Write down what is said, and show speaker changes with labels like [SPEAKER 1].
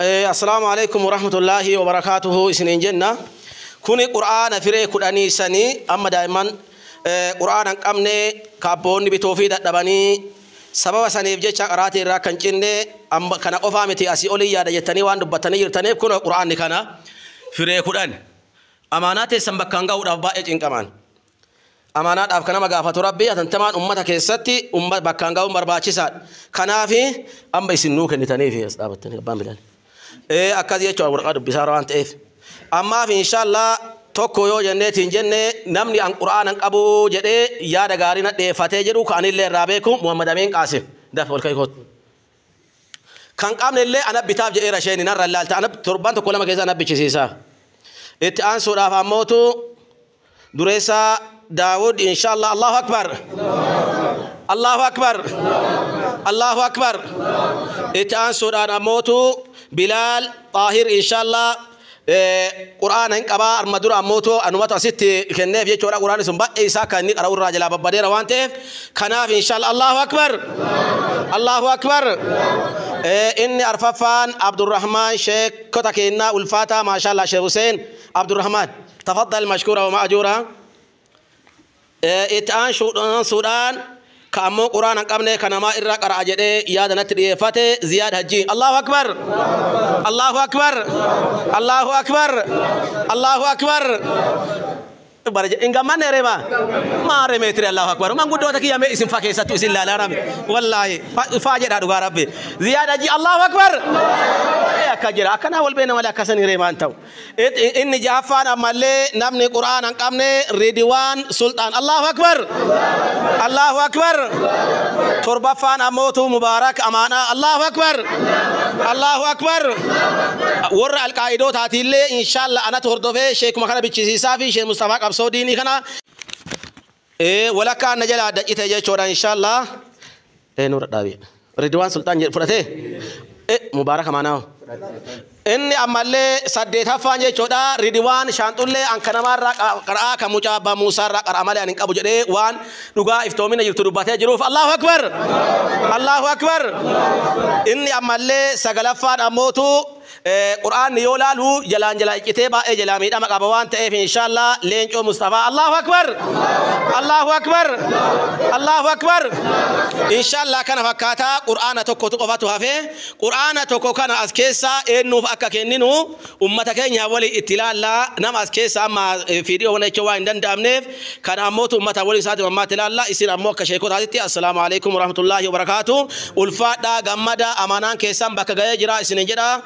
[SPEAKER 1] Assalaamu alaikum warahmatullaahi wabarakaatuhu isiniin jenna. Kuni qur'aana firee 15 sanii amma daa'imman qur'aana hin qabne kaabboonni bitoo fi dadhabanii sababa saniif jecha qaraatii irraa kan cinne amma kana qofaa miti asii olii yaada jettanii waan dubbattanii jirtaniif kun qur'aanni kana firee 10 amaanaa teessan bakkaan ga'uudhaaf baay'ee cinqaman. Amaanaadhaaf kan nama gaafatu rabbi atantamaan ummata keessatti bakkaan ga'uun barbaachisaadha. Kanaafi amma isin nuu kennitaniif as dhaabattanii abbaan bilaal. Akkas jechuudha waraqaa dubbisaa waan ta'eef. Ammaaf inshaallah tokko yoo jenneetiin jenne namni an qur'aana hin qabu jedhee yaada gaarii na dhiyeeffatee jedhu kan anillee irraa beeku Muhammad Amiin Qaasim. Dafa ol ka'ii kootu. Kan qabne illee ana bitaaf jedheera isheen narra ilaalta. Ana torban tokko lama keessa ana bichisiisa. Itti aansuudhaaf ammootu dureessaa Daawud inshaallah. Allahu akbar. Allahu akbar. Allahu akbar. Itti aansuudhaan ammootu Bilaal Xaahir inshaallah. Qur'aana hin qabaa arma dura ammootu anumatu asitti kenneef jechuudha. Qur'aanni sun baay'ee isaa kan inni qara'u irraa jalaa babbadeera waan ta'eef kanaaf inshaallah. Allahu akbar. Allahu akbar. Inni arfaffaan Abdurrahmaan sheekota kennaa ulfaataa maashaallah Sheekh Hussein Abdurrahmaan tafaddal mashkuura wa ma'ajuura. Itti aansuudhaan ka ammoo qur'aana hin qabne ka namaa irraa qara'a jedhee yaada natti dhiyeeffate Ziyaad Hajji. Allahu akbar. Allahu akbar. Allahu akbar. Allahu akbar. Hin gammanne reema maare meetiri. Allahu akbar. Manguddoota kiyya mee isin fa keessattu isin laalaa rame wallaahi faa jedhaa dhugaa rabbi. Ziyaad Hajji. Allahu akbar. Akka jira akkanaa wal beena malee akkasanii reemaan ta'u. Inni ja'affaan ammallee namni qur'aana hin qabne Ridwaan Sultaan. Allahu akbar. Allahu akbar. Torbaffaan ammootu Mubaarak Amaanaa. Allahu akbar. Allahu akbar. Warra alqaa'idootaatillee inshaallah anatu hordofee sheekuma kana bichisiisaa fi Sheekh Mustafaa qabsoo diinii kana walakkaa na jalaa daccite jechuudha inshaallah. Nurra dhaabi. Ridwaan Sultaan fudhatee Mubaarak Amaanaa. Inni ammallee saddeetaffaan jechuudha Ridwaan Shaanxullee an kanamaarraa qara'aa kan mucaa abbaa Muusaarraa qara'a malee an hin qabu jedhee waan dhugaa iftoomina jirtu dubbatee jiruuf. Allahu akbar. Allahu akbar. Inni ammallee sagalaffaan ammootu qur'aanni yoo laalu jalaan jalaa iccitee baay'ee jalaa miidhama qaba waan ta'eef inshaallah Leencoo Mustafaa. Allahu akbar. Allahu akbar. Allahu akbar. Inshaallah kana fakkaataa qur'aana tokkotu qofatu hafee qur'aana tokko kana as keessaa eenyuuf akka kenninu ummata keenya walii itti ilaallaa. Nama as keessa amma fiidiyoo kana jechuun waan hin danda'amneef kana ammootu ummata walii isaatiin ammaatti ilaallaa. Isin ammoo akka sheekotaatitti assalaamu alaikum warahmatullaahi wabarakaatu. Ulfaadhaa gammada amaanaan keessan bakka ga'ee jira isinin jedha.